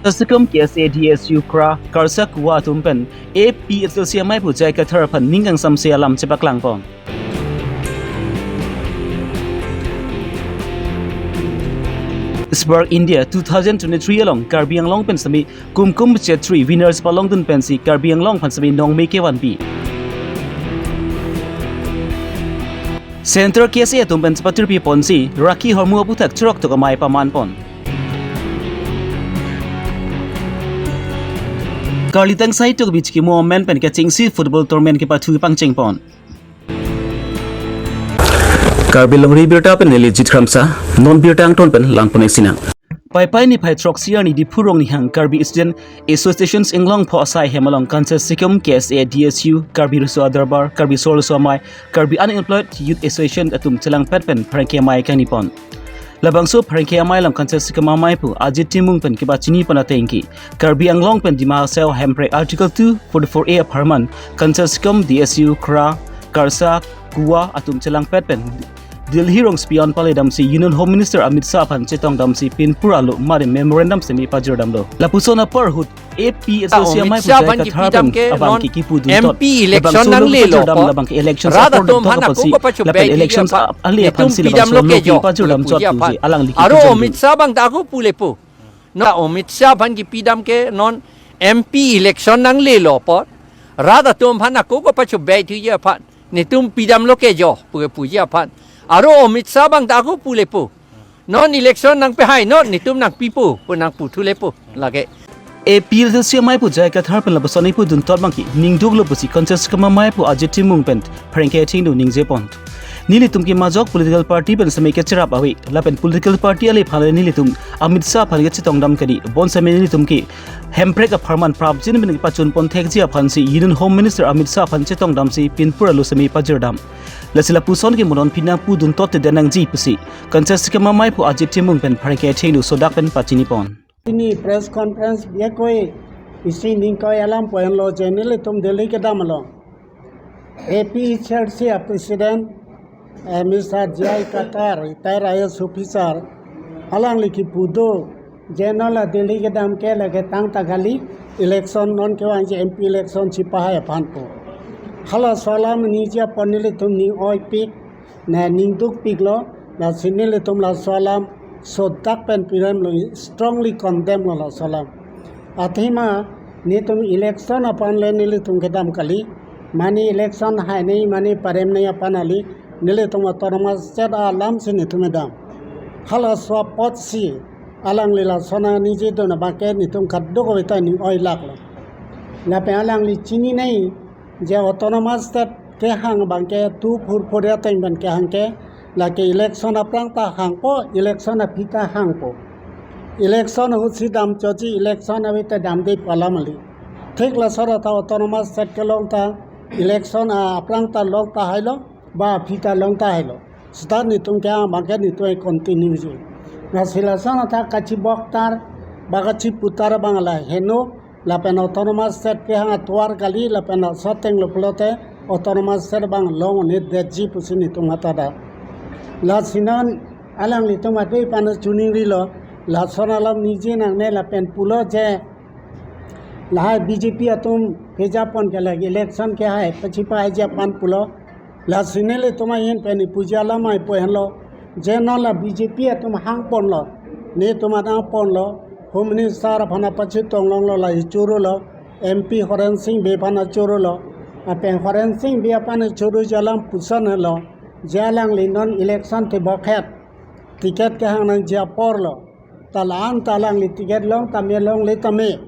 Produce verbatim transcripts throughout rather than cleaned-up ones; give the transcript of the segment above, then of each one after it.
Kangsam K S A, D S U, KRA, KARSA, KUA atum pen A P H L C amei pu J I Kathar aphan ning kangsamse alam chepaklangpon. Spark India two thousand twenty-three along Karbi Anglong pen semi Kumkum Chetri winners palongdun pensi Karbi Anglong aphan semi nongme kevanpi. Central K S A atum pen chepatirpi ponsi rakhi hormu aputhak chirok tok amei pamanpon. Karli Tangsai Tokbi Chikimo amen pen kachingsi football tournament kepathu pangchengpon. Karbi Longri Abirta pen neli Jit Kramsa, non birta angton pen langpon-ik sinang. Paipai niphai throksi arni Diphu Rongnihang Karbi Student Associations Inglongpho asai hem along Kangsam K S A, D S U, Karbi Riso Adarbar, Karbi Sor Riso Amei, Karbi Unemployed Youth Association atum chelangpet pen pherangke amei kangnipon. Labangso pherangke amei along Kangsam amei pu Ajit Timung pen kepachinipon atengke Karbi Anglong pen Dima Hasao Hemprek Article two forty-four A apharman Kangsam, D S U, KRA, KARSA, KUA atum chelangpet pen Delhi rongsopi an paledamsi Union Home Minister Amit Shah aphan chetongdamsi pinpur alo mari memorandum semi pajirdamlo. Lapuson apor ahut A P H L C amei pu J I Kathar pen abang ke kipudun tot. M P election nanglelo apot, labang ke election rat atum aphan ako kapacho, lapen election ale aphan si labangso lopi pajirdam chot pusi alangli kipudun. Aro Amit Shah abang ta ako pulepo. Non Amit Shah aphan kipidam ke non M P election nanglelo apot, rat atum aphan ako kapacho bai thuji aphan netum pidamlo ke jo pu kepuji aphan. Aro Amit Shah abang ta ako pulepo. Non election nangpehai non netum nangpipo pu nangputhulepo lake. A P H L C amei pu J I Kathar pen lapuson kipudun tot abang ke ningduklo pusi Kangsam amei pu Ajit Timung pen pherangke athengno ningjepon. Nelitum ke majok political party pen semi kachirap ave, lapen political party ale aphan le nelitum Amit Shah aphan kachetongdam kali, bonseme nelitum ke Hemprek apharman prapjin pen pachunpon thekji aphansi Union Home Minister Amit Shah aphan chetongdamsi pinpur alo semi pajirdam. Lasi lapuson ke mo non pini pudun tot te denangji pusi Kangsam amei pu Ajit Timung pen pherangke athengno sodak pen pachinipon. Pini press conference biakoi isi ningkoi alam poyanlo je nelitum Delhi kedam along A P H L C a President, eh, Mister J I Kathar, retired I A S officer, alangli kipu do, je non la Delhi kedam ke lake tangta kali, election non kevangji M P election chipahai aphan pu. Halaso alam ningje apot nelitum ning oipik, ne ningdukpiklo, lasi nelitum laso alam sodak pen piremlo, strongly condemn lo laso alam. Athema netum election aphan le nelitum kedam kali, mane election hainei mane paremnei aphan kali, nelitum autonomous state alam si netum kedam. Halaso apotsi alangli lason ningjedun abang ke netum kadokave ta ning oilaklo. Lapen alangli chininei je autonomous state kehang abang ke two four four ateng pen kehang ke, lake election aphrang ta hangpo, election aphi ta hangpo. Election ahutsi dam chotji, election ave ta damde pu alam kali. Thik laso ra ta autonomous state kelong ta election aphrang ta long tahailo, ba aphi ta long tahailo. Seta netum kehang abang ke netum continue ji. Lasi lason ta kachiboktar, ba kachiputar abang la heno, lapen autonomous state kehang atovar kali, lapen laso atenglo pulote autonomous state abang long-un-edetji pusi netum matha dam. Lasi non alanglitum adui aphan chiningrilo, lason alam ningje nangne lapen pulo je lahai B J P atum kejapon ke lake election kehai pachipahaiji aphan pulo. Lasi nelitum ahin pen ipuji alam amei pu henlo, je non la B J P atum hangponlo, netum adang ponlo, Home Minister aphan pachetong longlo, la ichorolo, M P Horen Sing Bey aphan chorolo, lapen Horen Sing Bey aphan choruji alam puson henlo, je alangli non election tebokhet, ticket kehang nangji aporlo. Ta la-an ta alangli ticket long tame longle tame,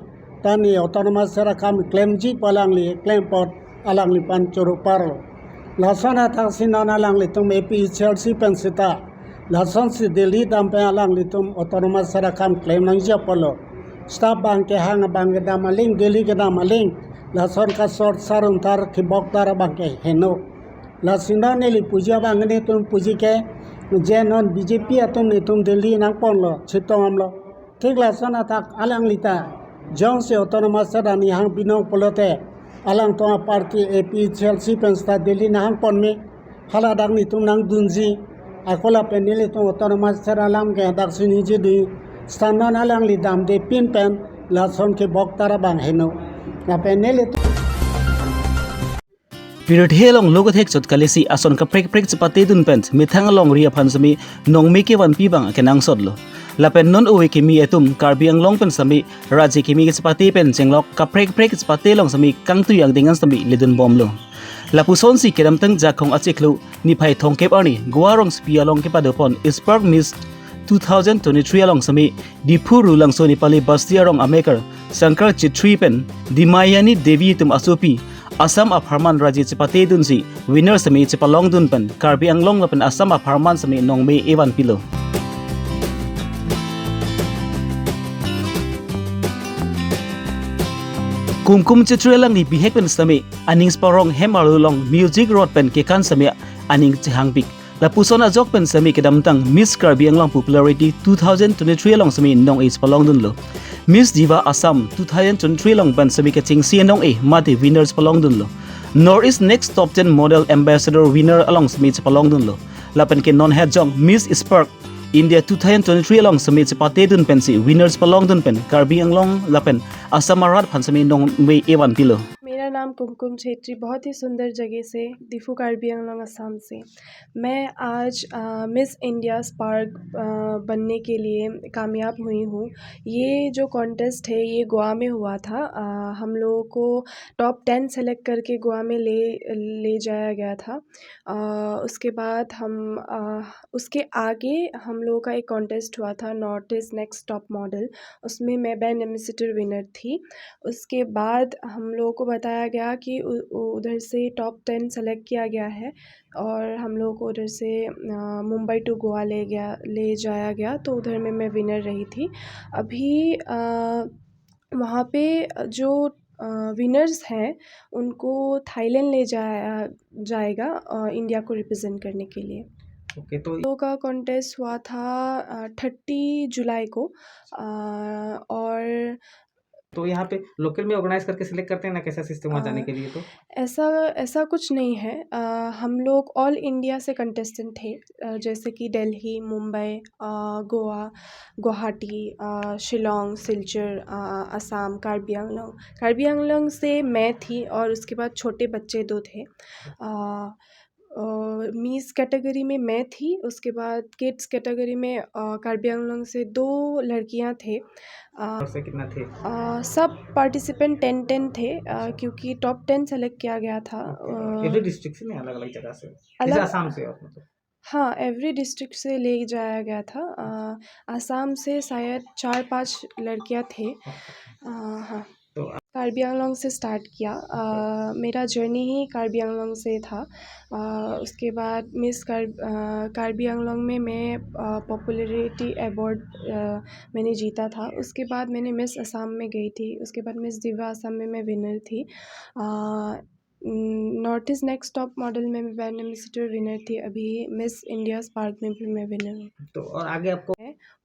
ta ne autonomous state akam klemji pu alangli klem apot alangliphan choro parlo. Lason athaksi non alanglitum A P H L C pen seta lasonsi Delhi dam pen alanglitum autonomous state akam klem nangji apotlo. Seta abang kehang abang kedam aling, Delhi kedam aling, lason kasor saruntar kiboktar abang ke heno. Lasi non neli puji abang netum puji ke, je non B J P atum netum Delhi nangponlo, chetongdamlo. Thik lason athak alangli ta jongsi autonomous state arni hang binong pulote, alangtum aparty A P H L C pen seta Delhi nanghangpon me, hala dak netum nangdunji, ako lapen nelitum autonomous state alam ke daksi ningjedun, seta non alangli damde pin pen, Lason ke bok tara bang heno. Lapen neli Pirthe along lo kethek chot kalisi ason kaprek kaprek chepatedun pen methang alongri aphan semi nongme kevanpi abang kenangsotlo. Lapen non ove kimi atum Karbi Anglong pen semi raji kimi kechepate pen chenglok kaprek kaprek chepate along semi kangtui angdeng an semi ledunbomlo. Lapusonsi kedamtang Jakhong achiklo niphai thomkep arni Goa rongsopi along kepadopon Spark Miss two thousand twenty-three along semi Diphu Rulangso Nepali Basti arong amekar Shankar Chetri pen Dimayani Devi atum asopi Assam apharman raji chepatedunsi winner semi chepalongdun pen Karbi Anglong lapen Assam apharman semi nongme evanpilo. Kumkum Chetri alangli bihek pen semi aning sparong hem arlo along music rot pen kekan semi aning chehangpik. Lapuson ajok pen semi kedamtang Miss Karbi Anglong Popularity two thousand twenty-three along semi nong-e chepalongdunlo. Miss Diva Assam two thousand twenty-three along pen semi kechengsi nong-e mate winner chepalongdunlo. North East Next Top ten Model Ambassador winner along semi chepalongdunlo. Lapen ke non het jong Miss Spark India two thousand twenty-three along semi chepatedun pensi winner chepalongdun pen Karbi Anglong lapen Assam arat aphan semi nongme evanpilo. मेरा नाम कुमकुम छेत्री, बहुत ही सुंदर जगह से, दीफू कार्बी आंगलोंग, असम से। मैं आज miss India spark बनने के लिए कामयाब हुई हूँ। ये जो कॉन्टेस्ट है, ये गोवा में हुआ था। हम लोगों को टॉप टेन सेलेक्ट करके गोवा में ले ले जाया गया था। उसके बाद हम उसके आगे हम लोगों का एक कॉन्टेस्ट हुआ था, north east next top model. उसमें मैं ब्रांड एम्बेसडर विनर थी। उसके बाद हम लोगों को बताया गया कि उधर से टॉप टेन सेलेक्ट किया गया है और हम लोगों को उधर से मुंबई टू गोवा ले गया ले जाया गया, तो उधर में मैं विनर रही थी। अभी वहाँ पे जो विनर्स हैं, उनको थाईलैंड ले जाया जाएगा इंडिया को रिप्रेजेंट करने के लिए। ओके, तो तो का कॉन्टेस्ट हुआ था थर्टी जुलाई को। और तो यहाँ पे लोकल में ऑर्गेनाइज करके सिलेक्ट करते हैं ना, कैसा सिस्टम वहाँ जाने के लिए? तो ऐसा ऐसा कुछ नहीं है। हम लोग ऑल इंडिया से कंटेस्टेंट थे, जैसे कि दिल्ली, मुंबई, गोवा, गुवाहाटी, शिलोंग, सिलचर, असम, कार्बी आंगलोंग। कार्बी आंगलोंग से मैं थी और उसके बाद छोटे बच्चे दो थे। मिस कैटेगरी में मैं थी, उसके बाद किड्स कैटेगरी में कार्बी आंगलोंग से दो लड़कियां थे। से कितना थे? सब पार्टिसिपेंट टेन टेन थे, क्योंकि टॉप टेन सेलेक्ट किया गया था। एवरी डिस्ट्रिक्ट से नहीं, अलग अलग जगह से? अलग, असम से? और मतलब हाँ, एवरी डिस्ट्रिक्ट से ले जाया गया था। असम से शायद चार पांच लड़कियां थे। हाँ। तो कार्बी आंगलोंग से स्टार्ट किया। मेरा जर्नी ही कार्बी आंगलोंग से था। उसके बाद मिस कार्बी आंगलोंग में मैं पॉपुलैरिटी अवार्ड मैंने जीता था। उसके बाद मैंने मिस असम में गई थी। उसके बाद मिस दिवा असम में मैं विनर थी। North east next top model में मैं ब्रांड एम्बेसडर विनर थी। अभी मिस इंडिया स्पार्क में भी मैं विनर हूँ। तो और आगे आपको?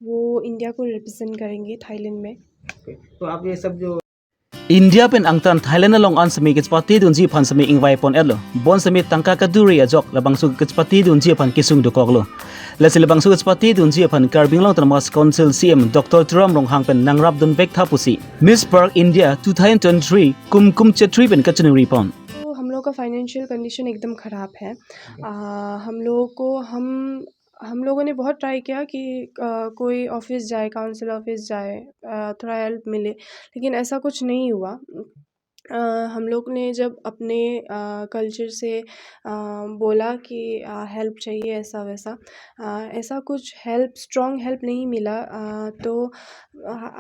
वो इंडिया को रिप्रेजेंट करेंगे थाईलैंड में। ओके, तो आप ये सब जो India pen angtan Thailand along an semi kechepatedunji aphan semi ingvaipon-etlo. Bon semi tangka kaduri ajok labangso kechepatedunji aphan kesung dokoklo. Lasi labangso kechepatedunji aphan Karbi Anglong Autonomous Council C M Doctor Tuliram Ronghang pen nangrapdun vek tha pusi Miss Spark India two thousand twenty-three Kumkum Chetri pen kachiningri pon. तो हम लोग का financial condition एकदम ख़राब है। आ, हम लोगों को हम हम लोगों ने बहुत ट्राई किया कि कोई ऑफिस जाए, काउंसिल ऑफिस जाए, थोड़ा हेल्प मिले, लेकिन ऐसा कुछ नहीं हुआ। हम लोग ने जब अपने कल्चर से बोला कि हेल्प चाहिए, ऐसा वैसा, ऐसा कुछ हेल्प, स्ट्रॉन्ग हेल्प नहीं मिला। तो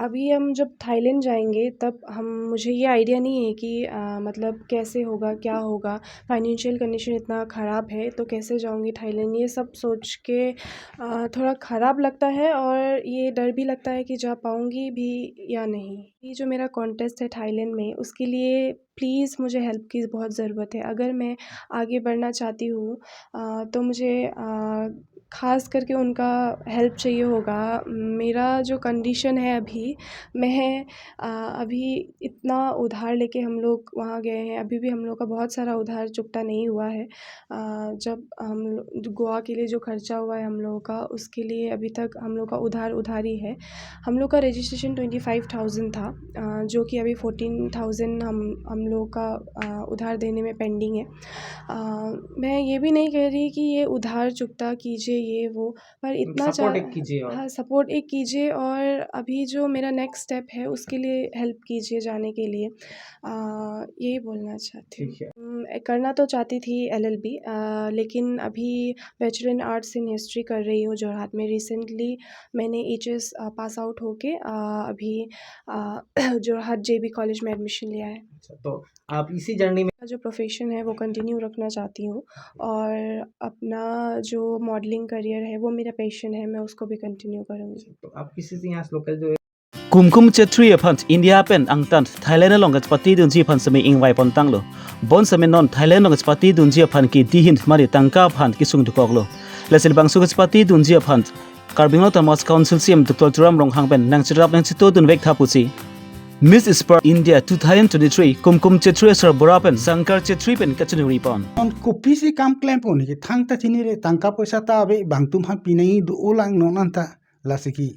अभी हम जब थाईलैंड जाएंगे, तब हम मुझे ये आइडिया नहीं है कि मतलब कैसे होगा, क्या होगा, फाइनेंशियल कंडीशन इतना ख़राब है, तो कैसे जाऊंगी थाईलैंड, ये सब सोच के थोड़ा ख़राब लगता है और ये डर भी लगता है कि जा पाऊंगी भी या नहीं। ये जो मेरा कॉन्टेस्ट है थाईलैंड में, उसके लिए प्लीज़ मुझे हेल्प की बहुत ज़रूरत है। अगर मैं आगे बढ़ना चाहती हूँ, तो मुझे खास करके उनका हेल्प चाहिए होगा। मेरा जो कंडीशन है अभी, मैं, अ, अभी इतना उधार लेके हम लोग वहाँ गए हैं, अभी भी हम लोग का बहुत सारा उधार चुकता नहीं हुआ है। अ, जब हम लो-, गोवा के लिए जो खर्चा हुआ है हम लोगों का, उसके लिए अभी तक हम लोग का उधार उधार ही है। हम लोग का रजिस्ट्रेशन ट्वेंटी फ़ाइव थाउजेंड था, अ, जो कि अभी फ़ोर्टीन थाउजेंड हम, हम लोगों का, अ, उधार देने में पेंडिंग है। अ, मैं ये भी नहीं कह रही कि ये उधार चुकता कीजिए, ये वो, पर इतना सपोर्ट चा-, एक कीजिए और हाँ, सपोर्ट एक कीजिए और अभी जो मेरा नेक्स्ट स्टेप है, उसके लिए हेल्प कीजिए जाने के लिए। अ, यही बोलना चाहती हूँ। ठीक है। उम, करना तो चाहती थी एलएलबी, अ, लेकिन अभी bachelor in arts in history कर रही हूँ जोरहाट में। रिसेंटली मैंने एचएस, अ, पास आउट होके, अ, अभी, अ, जोरहाट जेबी कॉलेज में एडमिशन लिया है। अच्छा, तो आप इसी जर्नी में जो प्रोफेशन है, वो कंटिन्यू रखना चाहती हूँ और अपना जो मॉडलिंग करियर है, वो मेरा पैशन है, मैं उसको भी कंटिन्यू करूँगी। तो आप किसी से यहाँ लोकल जो Kumkum Chetri aphan India pen angtan Thailand along kachepatedunji aphan semi ingvai pontanglo. Bonseme non Thailand along kachepatedunji aphan kedihin mari tangka aphan kesung dokoklo. Lasi labangso kachepatedunji aphan Karbi Anglong Autonomous Council CEM Doctor Tuliram Ronghang pen nangcherap nangchetodunvek tha pusi Miss Spar India two thousand twenty-three Kumkum Chetri asar bura pen Sangkar Chetri pen kachiningri pon. Non kopisi kam klempo niki, thangta chinine, tangka poisa ta ave, bangtum aphan pinangji do-olang non anta. Lasi ke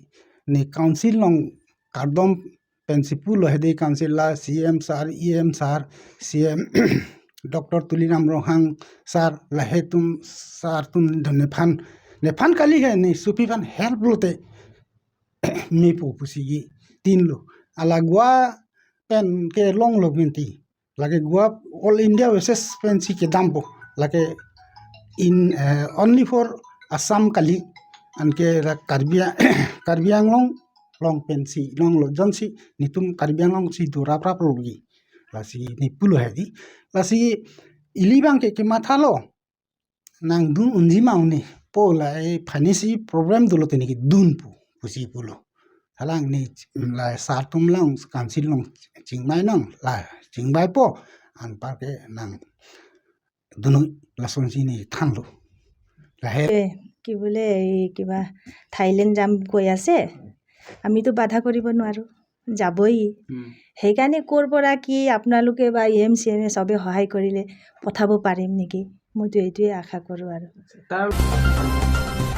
ne council along kardom pensi pulo hedi, council la CEM sir, EM sir, CEM Doctor Tuliram Ronghang sir, lahei atum sir atum do nephan, nephan kali he, ne sopi aphan help lote mepo pusi ketin lo. Ala Goa pen kelonglo minti. Lake Goa All India basis pensi kedampo. Lake in, eh, only for Assam kali. Anke la Karbi, Karbi Anglong along pensi longlo, jongsi netum Karbi Anglong si do raprap lo lagi. Lasi ne pulo hedi. Lasi ili abangke kemathalo. Nangdun unji ma un-e, po la e finance problem dolo te niki dunpo pusi pulo. Halang ne la sir atum along council along chingvai nang, la chingvaipo, anparke nangdun, lasonsi ne thanlo. Lahei এ, কি বোলে, এই কিবা থাইলেণ্ড যাম কৈ আছে, আমিতো বাধা কৰিব নোৱাৰো, যাবই। হুম। সেইকাৰণে ক'ৰ পৰা কি আপোনালোকে বা E M C M A সবে সহায় কৰিলে পঠাব পাৰিম নেকি, মইতো এইটোৱে আশা কৰোঁ আৰু। তাৰ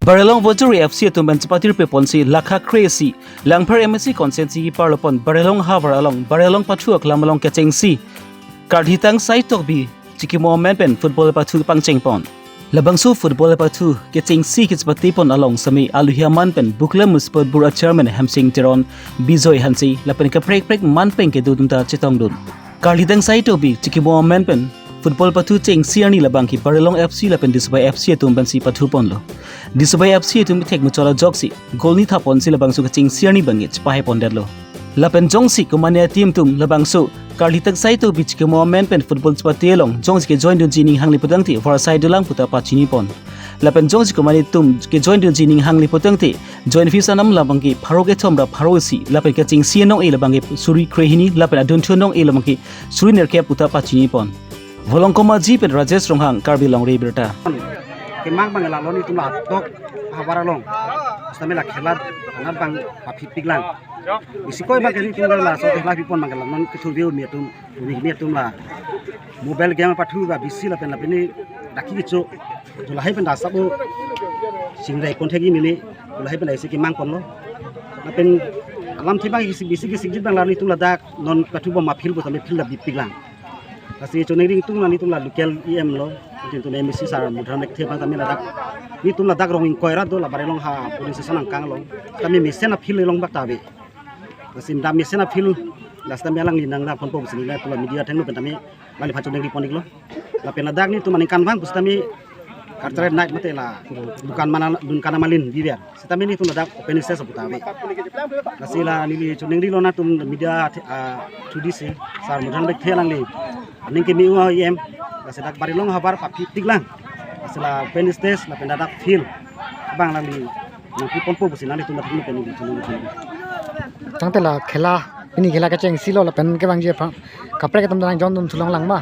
Baralong Vojuri F C atum pen chepatirpe ponsi lakha kre-isi Langpher M A C constituency keparlo pon Baralong havar along Baralong pathu aklam along kechengsi Karlitang Saitokbi chikimo amen pen football pathu pangcheng pon. Labangso football pathu kechengsi kechepate pon along semi aluhi aman pen Buklam Municipal Board a chairman Hemsing Teron, Bijoy Hanse lapen kaprek prek man pen kedodun ta chetongdun. Karlitang Saitokbi chikimo amen pen football pathu chengsi arni labangke Baralong F C lapen Disobai F C atum pensi pathu ponlo. Disobai F C atum kethek muchot ajoksi goal ni tha ponsi labangso kechengsi arni abangke chepahai pondetlo. Lapen jongsi komane a team atum labangso Karlitang Saitokbi chikimo amen pen football chepate along jongsi kejoin dunji ning hangli putangte varsai dolang puta pachini pon. Lapen jongsi komane atum kejoin dunji ning hangli putangte join fees anam labangke pharo kethom ra pharo isi, lapen kechengsi anong-e labangke suri krehini, lapen adunthu anong-e labangke suri nerkep puta pachini pon. Volongkom Aji pen Rajesh Ronghang, Karbi Longri Abirta. Kemang abang la lo netum la tok havar along. Sitame la khela anat abang paphipiklang. Isi koi abang ke netum la so khela pipon abang la non kethu view mi atum, mi, mi atum la mobile game pathu ba bisi lapen lapen ne daki kecho. Lahei pen dasabo singrai kon thegi nini. Lahei pen isi kemang konlo. Lapen alamthe abang isi bisi ke singjit abang la netum ladak non pathu bom a field bo tame field la bipiklang. Lasi choningri netum la netum la local E M lo, netum M A C sir Mudhar Mekthe abang tame ladak, netum ladak rong ingkoi ra do la Baralong ha polling station angkang along. Tame mesen a field along bak ta ave. Lasi dak mesen a field, lasi tame alangli nangdang ponpo pusi neli la media athengno pen tame alangli aphan choningri pon-iklo. Lapen ladak netum aningkanvang pusitame cultural night mate la dukan mana, dukan amalin biber. Sitame netum ladak open stage puta ave. Lasi la neli choningri lo netum media, ah, through di si sir Mudhar Mekthe alangli aning keme-o a E M. Lasi dak Baralong havar paphitiklang. Lasi la open stage lapen ladak field abang alangli nangpi ponpo pusi nanglitum athengno pen neli choningri. Tangte la khela, pini khela kechengsi lo lapen kevangji aphan kaprek atum ta nang join dun thulong lang ma?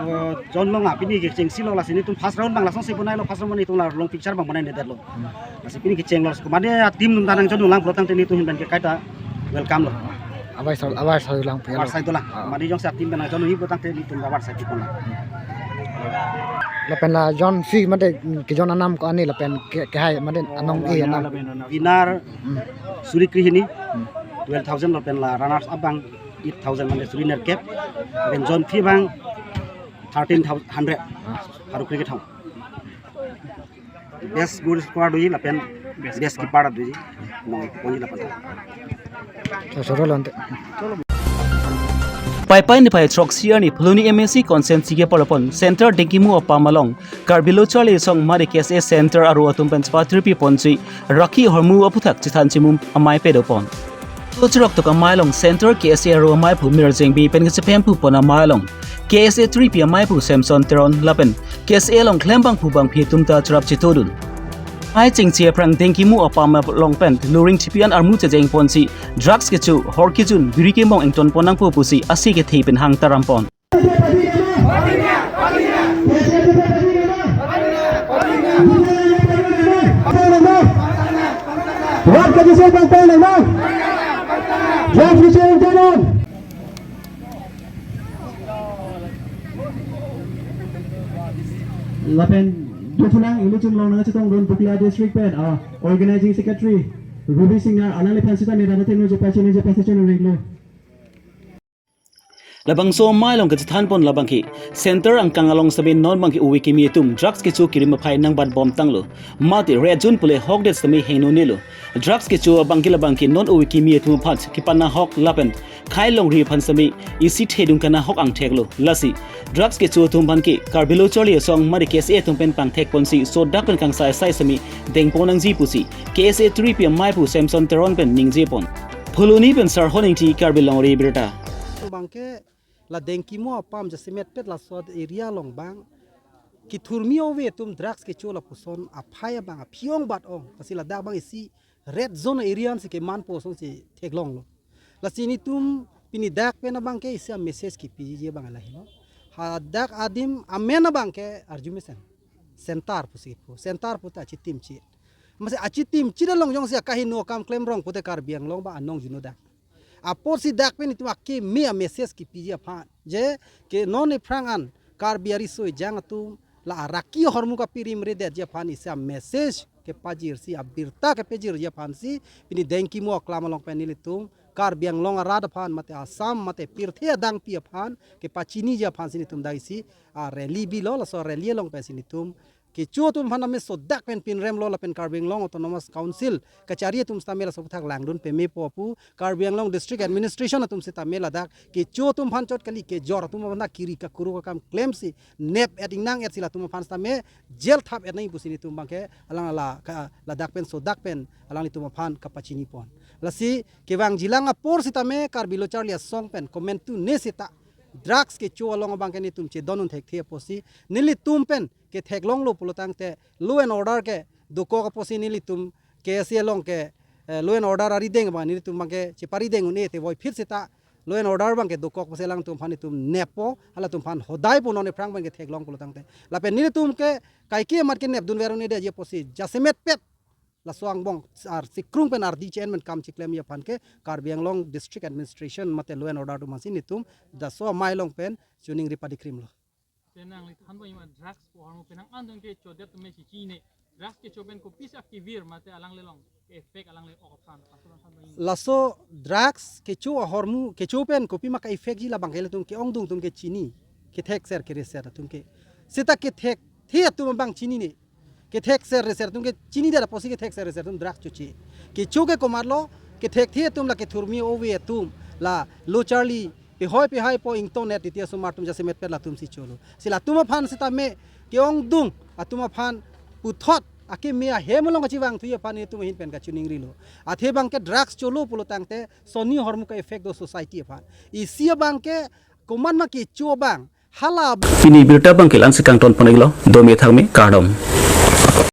Eh, John long apini kechengsi lo, lasi nelitum first round abang lasonsi bonai lo, first round nelitum la long picture abang bonai nedet lo. Lasi pini kecheng lo, mane a team atum ta nangjon lang pulo tangte nelitum ahin pen ke kaita welcome lo. Abar sar, abar sar lang pen. Abar sar dolang. Ah. Mane jongsi a team pen nangjon hi pulo tangte nelitum abar sar pi pon lang. Lapen la John si mate ke John anam ko-an ni lapen ke, kehai mate anong e anam. Winner Hmm. suri krehini, Hmm. twelve thousand lapen la runners up abang eight thousand mane suri nerkep. Lapen John fee abang thirteen hundred. Ah. Pharo kre kethom. Best goal scorer doji lapen best keeper doji. Mong ponji lapen. Chosoro lonte. Paipai niphai throksi arni Phuloni M A C constituency kepalopon Center Dengkimu apam along Karbi Lo Charli Asong mate K S A Center aro atum pen chepatri pi ponsi Rakhi ahormu aphuthak chethan chimum amei padopon. Lo chirok tok amei along Center K S A aro amei aphu Mir Jengbi pen kachephem pu pon amei along K S A tripi amei aphu Samson Teron lapen K S A along klembang phu bangphi atum ta cherap chetodun. Amei chengche aphrang Dengkimu apam along pen luring chipian armu chejeng ponsi drugs kecho, hor kejun, biri kemong ington pon nangpo pusi ase kethe pen hang taram pon. Lapen dothulang ilitum along nangchetongdun Bukla District pen, ah, Organizing Secretary Ruby Singnar alangliphan sita nirana tengno jepa chini jepa sachini ringlo. Labangso amei along kachethan pon labang ke Center angkang along sitame non abang ke ove kimi atum drugs kecho kerim aphai nangbat bom tanglo. Mate red zone pule hokdet sitame hingno nelo. Drugs kecho abang ke labang ke non ove kimi atum aphan kepanahok lapen khai longri aphan sitame isi thedung kanahok angthek lo. Lasi drugs kecho atum aphan ke Karbi Lo Charli Asong mate K S A atum pen pangthek ponsi sodak pen kangsai sai sitame dengpon nangji pusi K S A tripi amei aphu Samson Teron pen ningje pon. Phuloni pen Sarhon Ingti, Karbi Longri Abirta. Abang ke la Dengkimu apam jasemet pet laso area along abang kethurmi ove atum drugs kecho lapuson aphai abang aphi ong bat ong. Lasi ladak abang isi red zone area ansi keman po asonsi theklonglo. Lasi nelitum pini dak pen abang ke isi a message kepiji abang lahelo. Hadak adim amen abang ke arjumesen. Center pusi pu. Center puta chitim chi. Masi achitim chi along jongsi akahingno akam klemrong pute Karbi Anglong abang anong juno dak. Apotsi dak pen itum akeme a message kepiji aphan. Je ke non ephrang an Karbi ariso ejang atum la araki ahormu kapirimredetji aphan isi a message kepajirsi abirta kepajirji aphansi pini Dengkimu aklam along pen nelitum Karbi Anglong arat aphan mate Assam mate pirthe adangpi aphan kepachiniji aphansi nelitum dak isi a rally bilo laso rally along pensi nelitum kecho atum aphan tame sodak pen pinrem lo lapen Karbi Anglong Autonomous Council kachari atum sitame laso aphuthak langdun peme po pu Karbi Anglong District Administration atum sitame ladak kecho atum aphan chot kali kejor atum aphan kiri kakuru kakam klemsi nep et ingnang etsi latum aphan sitame jail thap et nangji pusi nelitum abang ke alang la ka, ladak pen sodak pen alanglitum aphan kapachini pon. Lasi kevangjilang apor sitame Karbi Lo Charli Asong pen komantu ne sita drugs kecho along abang ke nelitum chedondun thekthe apotsi nelitum pen ketheklonglo pulo tangte law and order ke dokok apotsi nelitum K S A along ke, eh, law and order arideng abang nelitum abang ke cheparideng un-e te voiphit sita law and order abang ke dokok apotsi alangtum aphan nelitum neppo, halatum aphan hodai po non ephrang abang ketheklong pulo tangte. Lapen nelitum ke kaike amat ke nepdunver un-edetji apotsi jasemet pet laso angbong ar sikrung pen ardi chen pen kam chiklemji aphan ke Karbi Anglong District Administration mate law and order atum aphansi nelitum laso amei along pen choningri padikrimlo. Penang li than ba ima drugs ko harmo penang andong ke chodet me chichi ne drugs kecho pen kopisi akivir mate alangle along effect alangle ok aphan pasu than ba ima. Laso drugs kecho ahormu kecho pen kopima ka-effect ji labang ke ilitum ke-ongdung atum ke chini, kethekser kereser atum ke. Sita kethekthe atum abang chinine. Kethekser reser atum ke chinidet apotsi kethekser reser atum drugs choche. Kecho ke komatlo, kethekthe atum la kethurmi ove atum la lo charli pehoi pehai po ington-et titi asomar atum jasemet pet latumsi cholo. Si latum aphan sitame ke-ongdung atum aphan puthot akeme ahem along kachevangthu aphan itum ahin pen kachoningrilo. Athe abang ke drugs cholo pulo tangte sonni ahormu ka-effect do society aphan. Isi abang ke komatma kecho abang hala. Pini birta abang ke la-ansi kangton pon-iklo, dome thangme kardom.